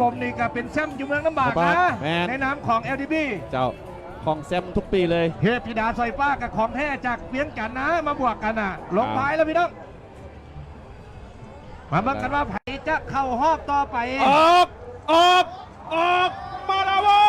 ຜົມນີ້ກໍເປັນແຊ້ມຢູ່ເມືອງນ້ຳບາກນະ ແມ່ນ ໃນນາມຂອງ ແອລ ທີ ບີ ເຈົ້າ ຄອງແຊ້ມທຸກປີເລີຍ. ເທບທິດາສອຍຟ້າກໍຂອງແທ້ຈາກວຽງຈັນນະ ມາບວກກັນນະ. ລົງພາຍແລ້ວພີ່ນ້ອງ ມາເບິ່ງກັນວ່າໃຜຈະເຂົ້າຮອບຕໍ່ໄປ. ອອກ ອອກ ອອກມາແລ້ວເວີ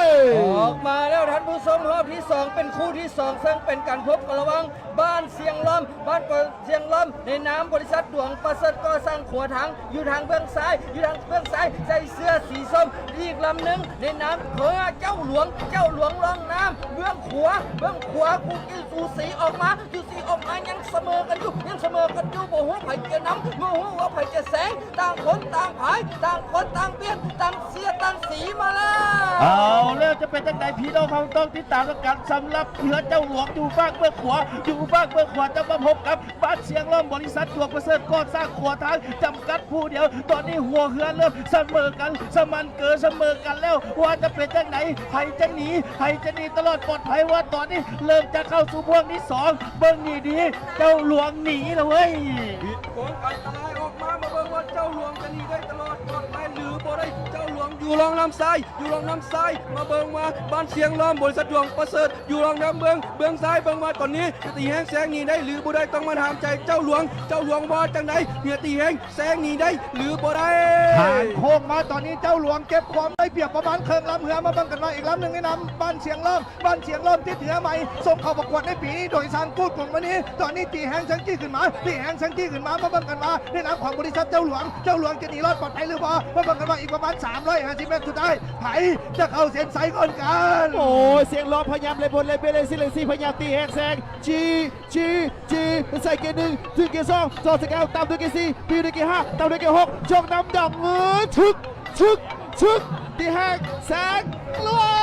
ຍ! ອອກມາແລ້ວທ່ານຜູ້ຊົມ, ຮອບທີສອງ ເປັນຄູ່ທີສອງ ເຊິ່ງເປັນການພົບກັນລະຫວ່າງບ້ານຊຽງລ້ອມ ບ້ານຊຽງລ້ອມ ໃນນາມບໍລິສັດດວງປະເສີດກໍ່ສ້າງຂົວທາງ ຢູ່ທາງເບື້ອງຊ້າຍ ຢູ່ທາງເບື້ອງຊ້າຍ ໃສ່ເສື້ອສີສົ້ມ. ອີກລຳໜຶ່ງໃນນາມຂອງເຈົ້າຫຼວງ ເຈົ້າຫຼວງລ່ອງນ້ຳ ເບື້ອງຂວາ ເບື້ອງຂວາ ຄູ່ກີ້ສູສີອອກມາ ສູສີອອກມາ ຍັງສະເໝີກັນຢູ່ ຍັງສະເໝີກັນຢູ່ ບໍ່ຮູ້ໃຜຈະນຳ ບໍ່ຮູ້ວ່າໃຜຈະແຊງ ຕ່າງຄົນຕ່າງພາຍ ຕ່າງຄົນຕ່າງບຽດ ຕ່າງເສຍດຕ່າງສີມາແລ້ວ. ເອົາແລ້ວ ຈະເປັນຈັ່ງໃດ ພີ່ນ້ອງເຮົາຕ້ອງຕິດຕາມນຳກັນ. ສຳລັບເຮືອເຈົ້າຫຼວງຢູ່ຟາກເບື້ອງຂວາ ຢູ່ຟາກເບື້ອງຂວາ ຈະມາພົບກັບບ້ານຊຽງລ້ອມ ບໍລິສັດດວງປະເສີດກໍ່ສ້າງຂົວທາງ ຈຳກັດຜູ້ດຽວ. ຕອນນີ້ຫົວເຮືອເລີ່ມສະເໝີກັນ ສະໝັນເກີສະເໝີກັນແລ້ວ ວ່າຈະເປັນຈັ່ງໃດ ໃຜຈະໜີ ໃຜຈະໜີຕະຫຼອດປອດໄພ ວ່າຕອນນີ້ເລີ່ມຈະເຂົ້າສູ່ພວງທີສອງ. ເບິ່ງດີໆ ເຈົ້າຫຼວງໜີແລ້ວເວີຍ. ວິດໂຄ້ງອັນຕະລາຍອອກມາ ມາເບິ່ງວ່າເຈົ້າຫຼວງຈະໜີໄດ້ຕະຫຼອດປອດໄພຫຼືບໍ່ໄດ້. ເຈົ້າຫຼວງຢູ່ລ່ອງນ້ຳຊ້າຍ ຢູ່ລ່ອງນ້ຳຊ້າຍ ມາເບິ່ງວ່າບ້ານຊຽງລ້ອມ ບໍລິສັດດວງປະເສີດ ຢູ່ລ່ອງນ້ຳເບື້ອງ ເບື້ອງຊ້າຍ ເບິ່ງວ່າຕອນນີ້ເຮືອຕີແຮງແຊງໜີໄດ້ຫຼືບໍ່ໄດ້ ຕ້ອງມາຖາມໃຈເຈົ້າຫຼວງ. ເຈົ້າຫຼວງວ່າຈັ່ງໃດ ເຮືອຕີແຮງແຊງໜີໄດ້ຫຼືບໍ່ໄດ້? ທາງໂຄ້ງມາຕອນນີ້ ເຈົ້າຫຼວງເກັບຄວາມໄດ້ປຽບປະມານເຄິ່ງລຳເຮືອ. ມາເບິ່ງກັນວ່າອີກລຳໜຶ່ງໃນນາມບ້ານຊຽງລ້ອມ ບ້ານຊຽງລ້ອມ ຕິດເຮືອໃໝ່ ສົ່ງເຂົ້າປະກວດໃນປີນີ້ ໂດຍຊ່າງກູດ ພົມມະນີ. ຕອນນີ້ຕີແຮງແຊງຈີ້ຂຶ້ນມາ ຕີແຮງແຊງຈີ້ຂຶ້ນມາ. ມາເບິ່ງກັນວ່າໃນນາມຂອງບໍລິສັດເຈົ້າຫຼວງ ເຈົ້າຫຼວງຈະໜີລອດປອດໄພຫຼືບໍ່? ມາເບິ່ງກັນວ່າອີກປະມານສາມຮ້ອຍຫ້າສິບແມັດສຸດທ້າຍ ໃຜຈະເຂົ້າເສັ້ນໄຊກ່ອນກັນ? ໂອ້ຍ ຊຽງລ້ອມພະຍາຍາມເລັງບົນເລັງເບເລັງຊີເລັງຊີ ພະຍາຍາມຕີແຮງແຊງ ຈີ້ ຈີ້ ຈີ້ ໃສ່ເກຍໜຶ່ງ ຖືເກຍສອງ ຈອດສະແກວ ຕາມດ້ວຍເກຍສີ່ ປີດ້ວຍເກຍຫ້າ ຕາມດ້ວຍເກຍຫົກ ຍົກນ້ຳດັງ ຊຶກ ຊຶກ ຊຶກ ຕີແຮງແຊງ ລວຍ.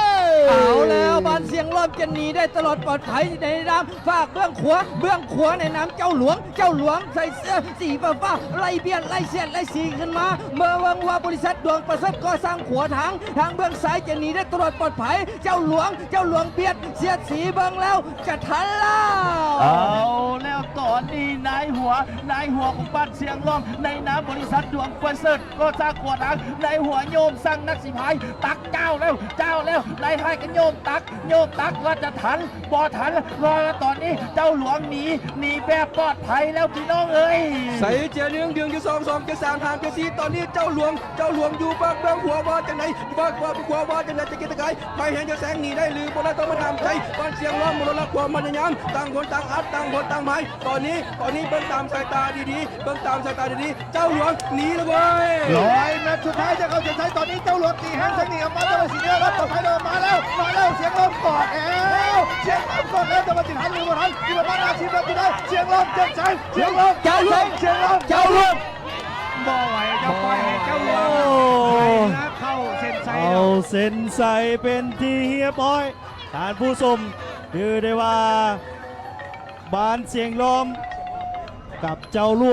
ເອົາແລ້ວ ບ້ານຊຽງລ້ອມຈະໜີໄດ້ຕະຫຼອດປອດໄພ ໃນນາມຟາກເບື້ອງຂວາ ເບື້ອງຂວາໃນນາມເຈົ້າຫຼວງ ເຈົ້າຫຼວງໃສ່ເສື້ອສີຟ້າໆ ໄລ່ບຽດໄລ່ສຽດໄລ່ສີຂຶ້ນມາ. ມາເບິ່ງວ່າບໍລິສັດດວງປະເສີດກໍ່ສ້າງຂົວທາງ ທາງເບື້ອງຊ້າຍຈະໜີໄດ້ຕະຫຼອດປອດໄພ. ເຈົ້າຫຼວງ ເຈົ້າຫຼວງບຽດສຽດສີເບິ່ງແລ້ວ ຈະທັນແລ້ວ. ເອົາແລ້ວ ຕອນນີ້ນາຍຫົວ ນາຍຫົວຂອງບ້ານຊຽງລ້ອມ ໃນນາມບໍລິສັດດວງປະເສີດກໍ່ສ້າງຂົວທາງ ນາຍຫົວໂຍມສັ່ງນັກສີພາຍ ຕັກຈ້າວແລ້ວ ຈ້າວແລ້ວ ນາຍທ້າຍກໍໂຍມຕັກ ໂຍມຕັກວ່າຈະທັນ ບໍ່ທັນ ເພາະວ່າຕອນນີ້ເຈົ້າຫຼວງໜີ ໜີແບບປອດໄພແລ້ວພີ່ນ້ອງເອີຍ. ໃສ່ເກຍໜຶ່ງ ດຶງເກຍສອງ ສອງເກຍສາມ ສາມເກຍສີ່ ຕອນນີ້ເຈົ້າຫຼວງ ເຈົ້າຫຼວງຢູ່ຟາກເບື້ອງຂວາວ່າຈັ່ງໃດ ຢູ່ຟາກເບື້ອງຂວາວ່າຈັ່ງໃດ ຈະເກຍຕະກາຍ ພະຍາຍາມຈະແຊງໜີໄດ້ຫຼືບໍ່ໄດ້ ຕ້ອງມາຖາມໃຈບ້ານຊຽງລ້ອມ ມາລົດລະຄວາມພະຍາຍາມ ຕ່າງຄົນຕ່າງອັດ ຕ່າງຄົນຕ່າງພາຍ. ຕອນນີ້ ຕອນນີ້ເບິ່ງຕາມສາຍຕາດີໆ ເບິ່ງຕາມສາຍຕາດີໆ ເຈົ້າຫຼວງໜີແລ້ວເວີຍ. ຮ້ອຍແມັດສຸດທ້າຍຈະເຂົ້າເສັ້ນໄຊ ຕອນນີ້ເຈົ້າຫຼວງຕີແຮງແຊງໜີອອກມາ ແຕ່ວ່າຊິເຫຼືອລອດປອດໄພ ອອກມາແລ້ວ ມາແລ້ວ ຊຽງລ້ອມກອດແລ້ວ ຊຽງລ້ອມກອດແລ້ວ ແຕ່ວ່າຊິທັນຫຼືບໍ່ທັນ ຢູ່ປະມານຫ້າສິບເມັດສຸດທ້າຍ ຊຽງລ້ອມເສັ້ນໄຊ ຊຽງລ້ອມ ເຈົ້າຫຼວງ ຊຽງລ້ອມ ເຈົ້າຫຼວງ ບໍ່ໄຫວ ຈະປ່ອຍໃຫ້ເຈົ້າຫຼວງ ໂອ້ ໄປເຫຼືອເຂົ້າເສັ້ນໄຊ ເຂົ້າເສັ້ນໄຊເປັນທີ່ຮຽບຮ້ອຍ. ທ່ານຜູ້ຊົມ ຖືໄດ້ວ່າ ບ້ານຊຽງລ້ອມກັບເຈົ້າຫຼວງ